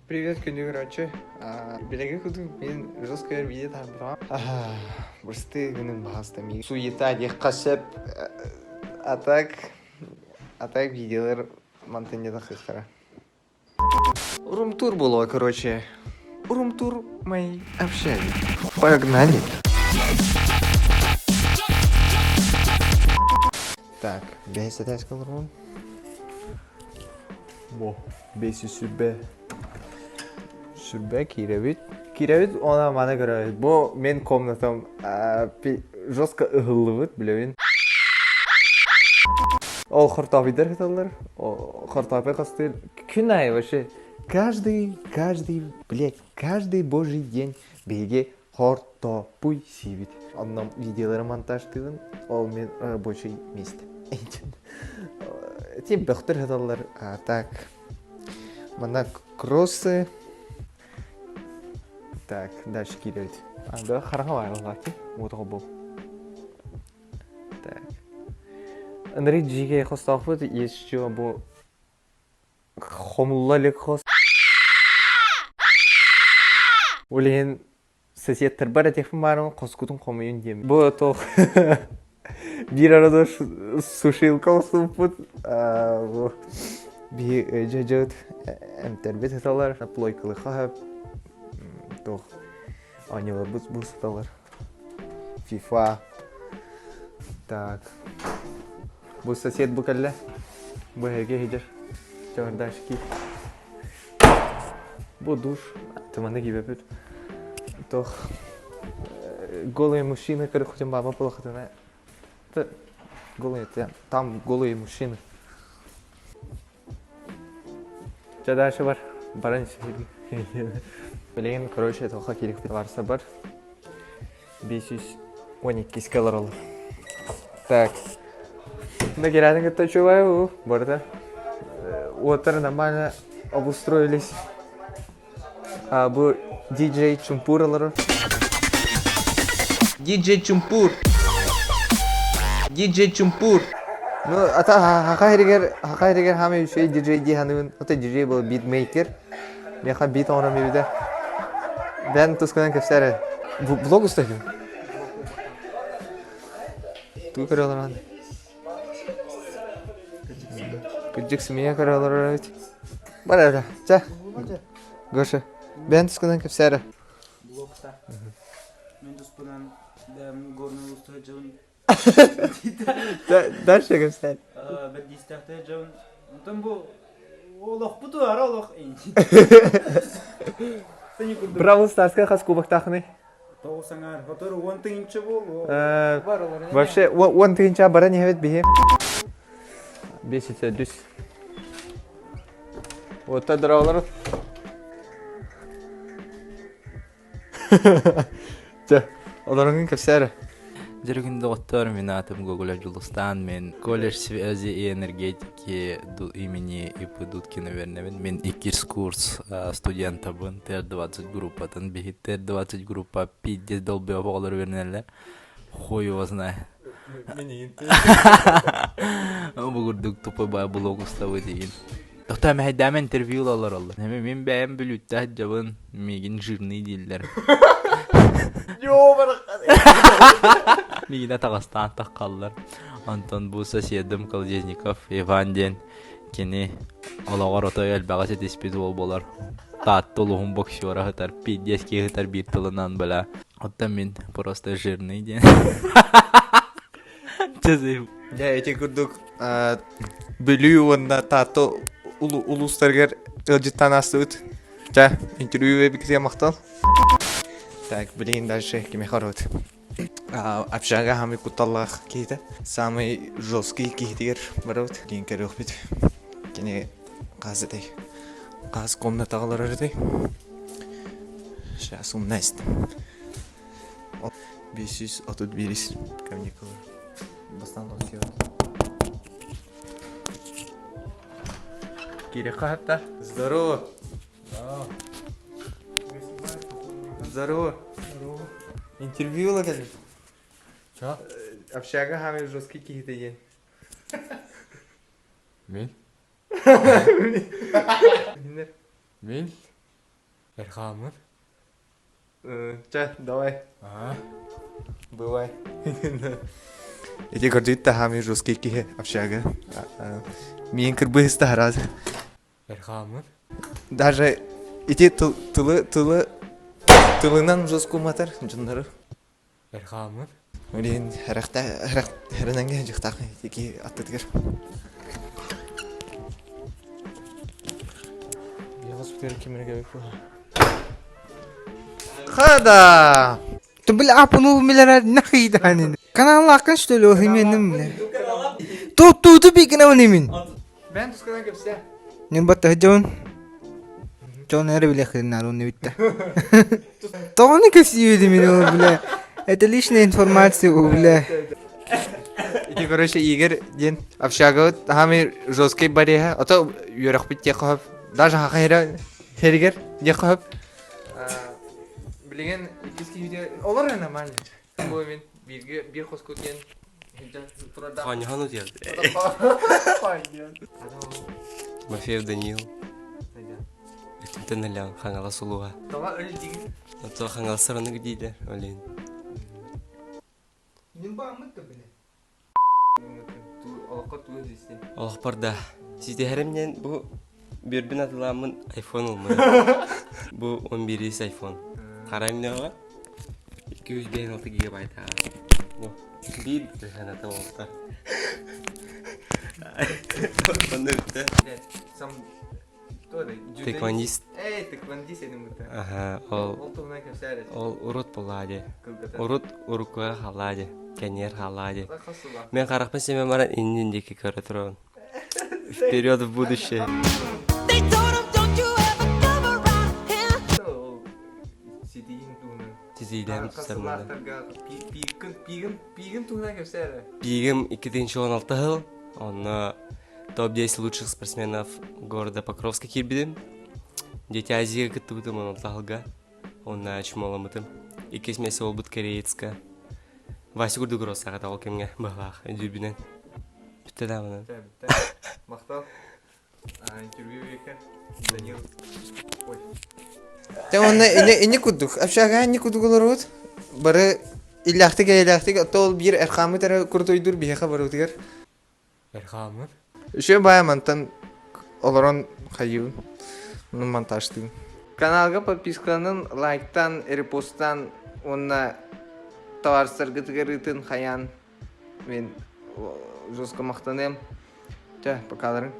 Привет, күндү көрөөччү. Билиҥҥи курдук мин жесткая видео таһаарбатаҕым. Бырсты гынын баҕаста миигин суета диэххэ сөп. А так, а так видеолар мантан не тахсыахтара. Рум-тур было, короче. Рум-тур моей общаги. Погнали! Так, бэйс этээскэ олорбун. Бу, бэйси сүрбэ. Сүрбэ киирэбит. Киирэбит уонна маны көрөбүт. Бу мен комнатам жестко ыһыллыбыт, билэбин. Ол хортоопуйдар кыталлар. Хортоопуй хастыыр. Күн аайы вообще каждый, каждый, блядь, каждый божий день биһиги хортоопуй сиибит. Онно видеолары монтажтыыбын, ол мин рабочий месте. Эти бөхтөр сыталлар. А так, манна кроссы. Так, дальше кииребит. Анда хараҥа баайыллаки, уотаҕа бу. Так. Андрей дьиигэ хостоохпут, еще бу хомулла илик хос. Ол иһин соседтарбар этиэхпин баарым хоскутун хомуйун диэм. Бу туох биир арада сушилка охсубуппут бу биһи дьөдьөт эмтэрбит сыталар плойкалыха туох оонньууларбыт бу сыталар FIFA так Бу сосед бу кэллэ. Бу эһиги иһдьэр. Чавардашки. Бу душ. Туманы киибэпит. Тох голые мужчины, короче, баба плохотына. Голые, там голые мужчины. Чэ дальше бар. Баран Билигин, короче, тоха киирикпит барса бар. 512 олороллор. Так. На кирээтин кытта үчүгэй барыта. Уоттар нормально обустроились. А, бу DJ Чумпур олорор. DJ Чумпур. DJ Чумпур. Ну, ата хаха хэригэр хаха хэригэр хаамай үчүгэй DJ дии саныыбын. Ото DJ был битмейкер. Миэхэ бит оҥорон биэрбитэ. Бэйэн тускунан кэпсээ эрэ. Блог устаһын. Тугу көрө олорон? Кырдьык сымыйа көрө олорор эбит. Бар эрэ. Чэ. Гоша, бэйэн тускунан кэпсээ эрэ. Блогта. Мен туспунан бэйэм горнай устуһа дьон Дальше кэпсээ. Бэрдиистэхтэр дьон. Онтон бу олохпут ара олох. Бравл Старска хас кубоктаахыный? Тоҕус аҥаар, хотор 10 тыһыынча буолуо. Вообще 10 тыһыынча баран иһэбит биһи. Бесится дүс. Вот дороолорут. Чэ, олороҥҥун кэпсээ эрэ. Дьөрүгүн доҕоттоор, мин аатым Гоголев Дьулустаан, мин колледж связи и энергетики имени И.П. Дудкина үөрэнэбин. Мин иккис курс студентабын, ТР-20 группатын. Биһи ТР-20 группа пиздец долбоеб оҕолор үөрэнэллэр. Хуй его знает. Бу курдук тупой бай блог устабы диин. Тоқтаа мэһэйдээмэ интервью олороллор. Мин бэйэм бүлүүттэ сылдьабын, миигин жирный дииллэр. Миигин атаҕастаан таххаллар. Онтон бу соседым Колодезников Иван диэн кини олоҕор отой элбэҕи ситиспит уол буолар. Таатта улуһун боксера сытар, пиздец киһи сытар биир тылынан бля. Оттон мин просто жирный диэн. Дьэ ити курдук Бүлүү уонна Таатта улуустарыгар ыалдьыттаан аастыбыт. Чэ, интервью эбикитигэр махтал. Так, билигин дальше кимиэхэ барабыт? Общага самый кутталлаах киһитэ, самый жесткий киһитигэр барабыт. Диэн көрүөхпүт. Кини хас этэй? Хас комнатаҕа олорор этэй? Сейчас умна истим. 531 каникулы. Бастан Кириэххэ хатта. Здорово. Здорово. Здорово. Интервью ыла кэллим. Чё? Общага самый жесткий киһитэ диэн. Мин? Мин? Мин? Эрхааммын. Чэ, давай. Бывай. Эти көрдүйт таһаами русский киһи общага. Миин кырбыһыс таһараз. Эрхааммын. Даже ити тылы тылы тылынан жескуматар дьоннору. Эрхааммын. Блин, харахта харах дьыхтаах ити аттытыгар. Хада! Ты, бля, апнул миллиард нахуй да Канал акын что ли, именем, бля. Ту ту ту бикна он Бен тусканан кепсе. Нюрбатта дьон. Дьон эрэ билэ хренар он бүтте. Тоҕону кэпсиибит мин ол бля. Это личная информация, бля. Ити короче Игорь диэн общагабыт хаамый жесткий бариһа, ото үөрэхпит диэххэ сөп. Даже хаха хера херигер диэххэ сөп. Билигин иккис киһи олор нормально. Бу мин бииргэ биир хоску диэн Хоньохон утуйар. Тимофеев Даниил. Өтүнтэн ыллаан Хаҥалас улууһа. Тоҕо өл дигин? Ото Хаҥалас сараннык диилэр, олин. Олоххо тугу дьиссин? Олохпор да. Ситиһэрим диэн бу бүөрбүн атылааммын айфон ылмын. Бу 11 айфон. Хара эмнеҕэ 256 гигабайт Бу биир тыһаната буолта. Онно бүттэ. Сам Тэквондист. Эй, тэквондист этим быта. Аха, ол Ол туһунан кэпсээр ол урут булаа Урут уруккуга халаа дии, кэнниэр халаа дии. Мен харахпын симэн баран иннин диэки көрө турабын. Вперед в будущее. Ситиилээн тустармада. Пиигин туһунан кэпсээр Пиигим 2016 сыл, онно топ-10 лучших спортсменов города Покровска киирбитим. Дети Азияга кыттыбытым он сылга. Онно чумаламмытым. Иккис миэстэ буолбут кореецка. Вася курдук Россаҕа ол кэмҥэ быһалаах дүүрбүнэн. Бүттэ даҕаны. Бүттэ. Махтал. Интервью века. Данил. Ой. Те онно ини ини курдук. Общага ини курдук олорбут. Бары иллээхтик эйэлээхтик оттон ол биир эрхааммыт эрэ курдуйдуур биһиэхэ барыбытыгар. Эрхааммын. Үчүгэй баайа мантан олорон хайыыбын, муну монтажтыыбын. Каналга подпискаланын, лайктан, репосттан уонна товарыстаргытыгар ыытын хайаан мин жестко махтаныам. Чэ, покаларыҥ.